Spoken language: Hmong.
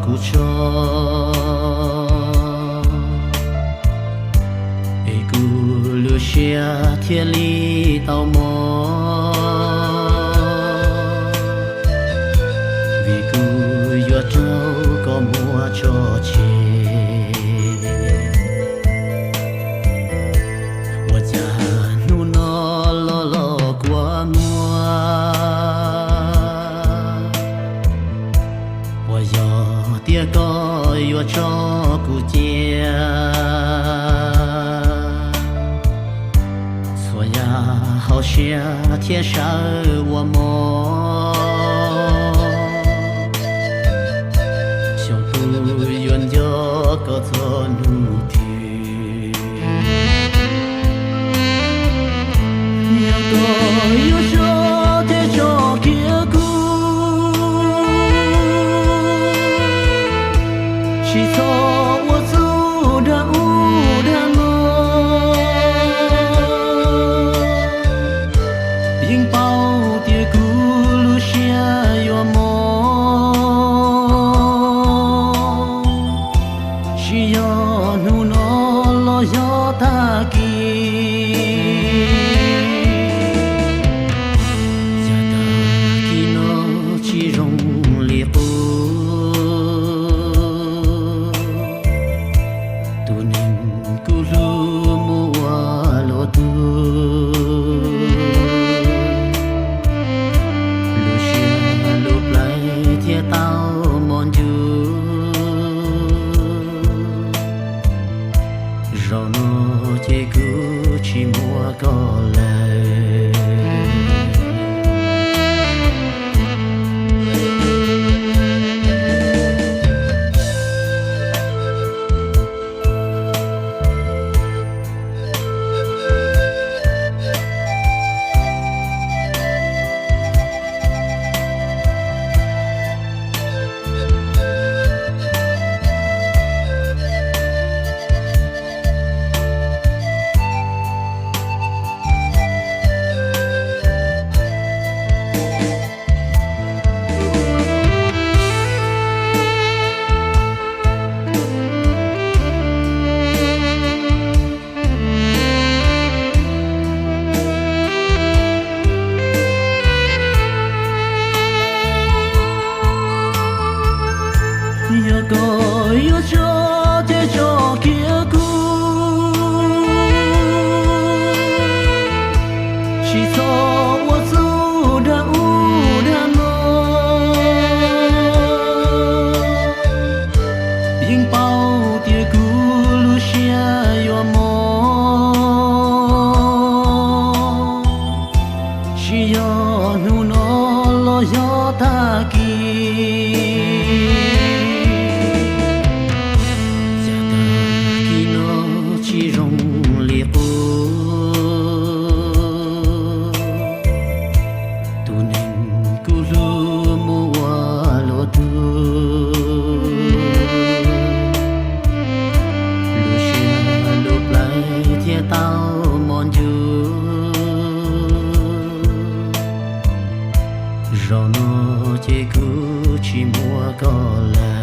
kuv tso, es kuv lub siab thiaj li tau mob, vim kuv yuav raug koj muab tso tseg. Ua cas hnub no los los kua muag, puas yog tias koj yuav tso kuv cia? Txhua yam hauv siab thiaj sawv ua mob, xyov kuv yuav nco koj txog hnub twg. Yog koj yuav tso ces tso kiag kuv, tsis txhob ua txuj dag ub dag no. Yeej paub tias kuv lub siab yuav mob, tsis yog hnub no los yog tag kis. Yog tag kis no tsis zoo li qub, tus neeg kuv hlub mus ua luag tug, lub siab lub plawv thiaj tau mos ncuj. Zaum no ces kuv tsis muaj koj lawm. Yog koj yuav tso ces tso kiag kuv, tsis txhob ua txuj dag ub dag no. Yeej paub tias kuv lub siab yuav mob, tsis yog hnub no los yog tag kis. Yog tag kis no tsis zoo li qub, tus neeg kuv hlub mus ua luag tug, lub siab lub plawv thiaj tau mos ncuj. Zaum no ces kuv tsis muaj koj lawm.